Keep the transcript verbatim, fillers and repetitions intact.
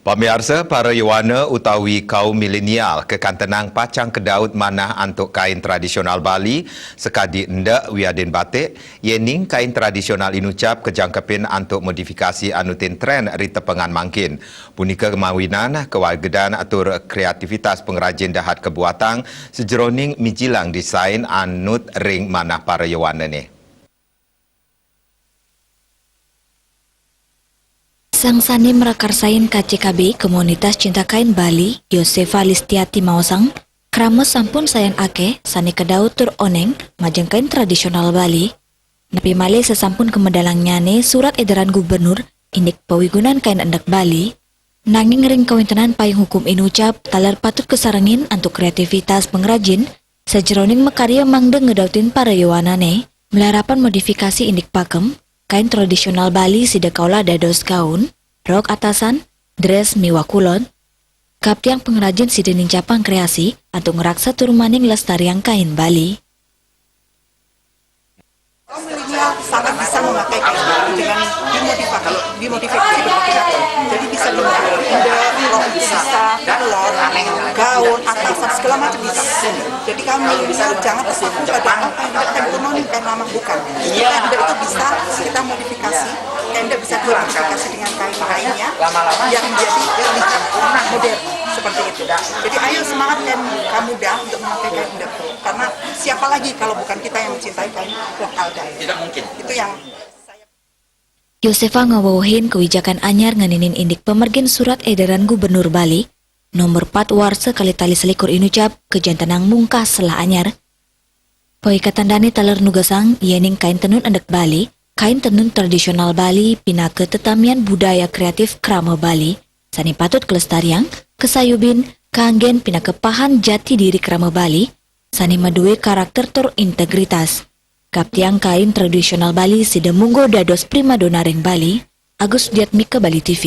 Pamiarsa, para yowana utawi kaum milenial kakantenang pacang kedaut manah antuk kain tradisional Bali, sakadi endek wiadin batik, yening kain tradisional inucap kajangkepin antuk modifikasi anutin tren ri tepengan mangkin. Punika mawinan kawagedan atur kreativitas pengrajin dahat kabuatang sajeroning mijilang desain anut ring manah para yowanane. Sang sane mrakarsain K C K B, Komunitas Cinta Kain Bali, Yosefa Listiati maosang, krama sampun sayan akeh sane kedaut tur oneng majeng kain tradisional Bali. Napi malih sasampun kamedalangnyané surat edaran gubernur indik pawigunan kain endek Bali, nanging ring kawentenan payung hukum inucap taler patut kasarengin antuk kreativitas pangrajin sajeroning makarya mangda ngedautin para yowanané, malarapan modifikasi indik pakem, kain tradisional Bali sida kaolah dados gaun, rok atasan, dress miwah kulon. Kaptiang pangrajin sida nincapang kreasi antuk ngraksa tur maning lestariang kain Bali. Kaum milenial sangat bisa memakai kain Bali dengan dimodifikasi, dimodifikasi berbagai macam. Jadi bisa dimodifikasi indah, rok bisa, kulon, gaun, atasan, segala macam bisa. Jadi kaum milenial jangan terpaku pada apa yang dikatakan konon, kain lama, bukan. Kain endek itu bisa kita modifikasi, kain endek bisa dimodifikasi dengan kain lainnya yang menjadi lebih modern seperti itu. Jadi ayo semangat kaum muda untuk memakai kain endek, karena siapa lagi kalau bukan kita yang mencintai kain lokal Dayak. Tidak mungkin. Itu yang saya Yosefa ngawewehin kawijakan anyar ngeninin indik pamergin surat edaran Gubernur Bali nomor pat warsa kalih tali selikur inucap kajantenang mungkas selah anyar. Pawikatandané taler nugasang yening kain tenun endek Bali, kain tenun tradisional Bali pinaka tetamian budaya kreatif krama Bali sane patut kalestariang, kasayubin, kaanggén pinaka pahan jati diri krama Bali sane madué karakter tur integritas. Kaptiang kain tradisional Bali sida mungguh dados primadona ring Bali. Agus Diatmika, Bali T V.